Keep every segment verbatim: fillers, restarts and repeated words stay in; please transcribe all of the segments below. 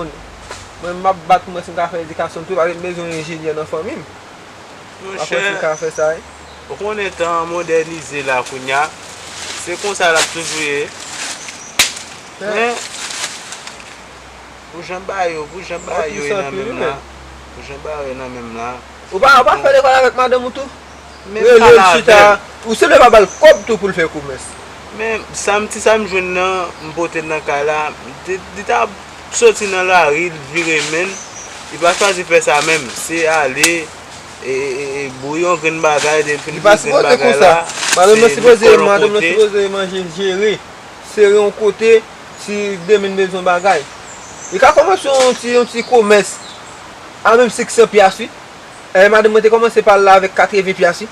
Mwen, m ap bat pou mwen si m ka fè edikasyon m tou, paske m bezwen yon enjenyè nan fanmi m. Monchè, ou konnen tan an modènize la kounya. Se konsa l ap toujou ye. Men, pou jan bagay yo, pou jan bagay yo ye nan men m la, pou jan bagay yo nan men m la. Ou pa, ou pa fè lekòl avèk madanm ou tou? Rele l chita. Ou se vle pa ba l kòb tou pou l fè komès. Men sa m, ti sa m jwenn nan, m pote l nan kay la. Li ta soti nan lari, l vire men l. Li pa chwazi fè sa menm. Se ale, e, e, e, bouyi yon grenn bagay, depi l bouyi grenn bagay la, se li kòl yon kote. Madanm nan sipoze, madanm nan sipoze manje, jere, sere yon kote, si demen l bezwen bagay. Li ka kòmanse yon ti, yon ti komès a menm senk san pyas, wi. E, madanm mwen te kòmanse pale la avèk katreven pyas, wi.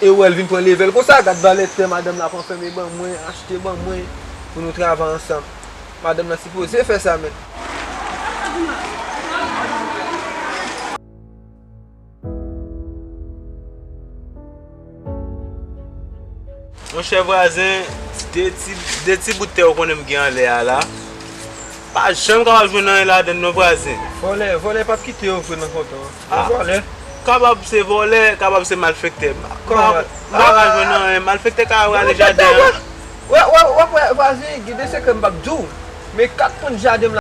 E ou wè l vin pran leve l konsa, gad valè tè madanm la pran fè, men ban mwen, achte ban mwen, pou nou travay ansanm. Madanm nan sipoze fè sa, men. Monchè vwazen, de ti, de ti bout tè ou konnen m gen anlè a la, pa janm kapab jwenn anyen ladann non vwazen. Vòlè, vòlè p ap kite yo vre nan kontan an. Vòlè. Kapab se vòlè, kapab se malfektè. M pa, m pa ka jwenn anyen. Malfektè ka rale jaden an. Wè, wè, wè, wè, vwazen, gen de sekrè m p ap di w. Men kat pwent jaden m la.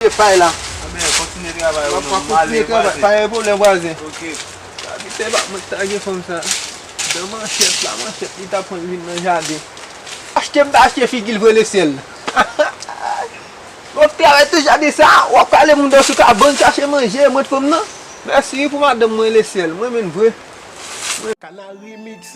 Pay la. Anben, kontinye travay ou non. M ap kontinye travay. Pa gen pwoblèm, vwazen. Ok. Sa ki fè pa mwen ta gen fanm sa. Dan manchèt la, manchèt li ta pran vin nan jaden. Achte m ta achte figi l vre lesyèl. W ap travay tou jaden sa, w ap kale moun dò sou kabann chache manje, mwen t fanm nan. Mèsi wi pou madanm mwen lesyèl, mwen menm vre. Kanal Remix.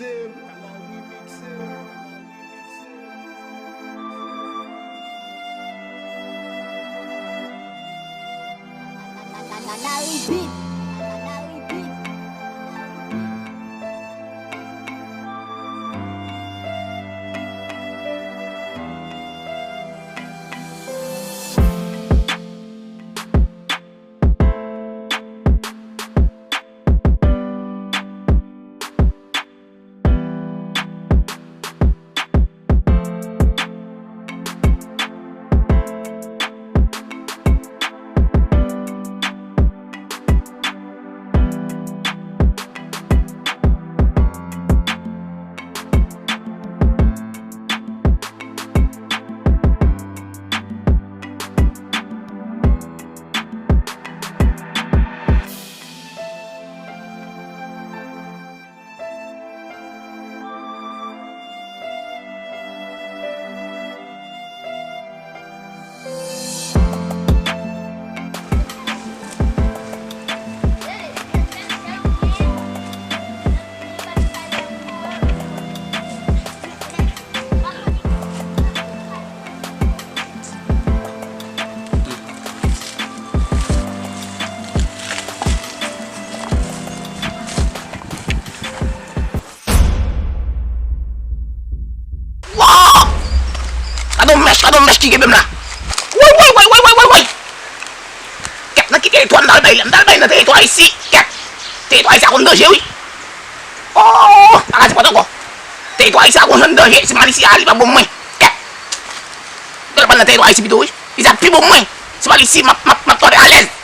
Mèch ki kenbe m la. Woy, woy, woy, woy, woy, woy, woy. Kèt, nan ki teritwa m t al bay la? M t al bay nan teritwa isi. Kèt. Teritwa isi a konn danje, wi. Oh, pa ka di pòt ankò. Teritwa isi a konn jan danje. Si m al isi a, li p ap bon mwen. Kèt. Gade pral nan teritwa isi pito, wi. Li sa pi bon mwen. Si m al isi, m ap, m ap, m ap tande alèz.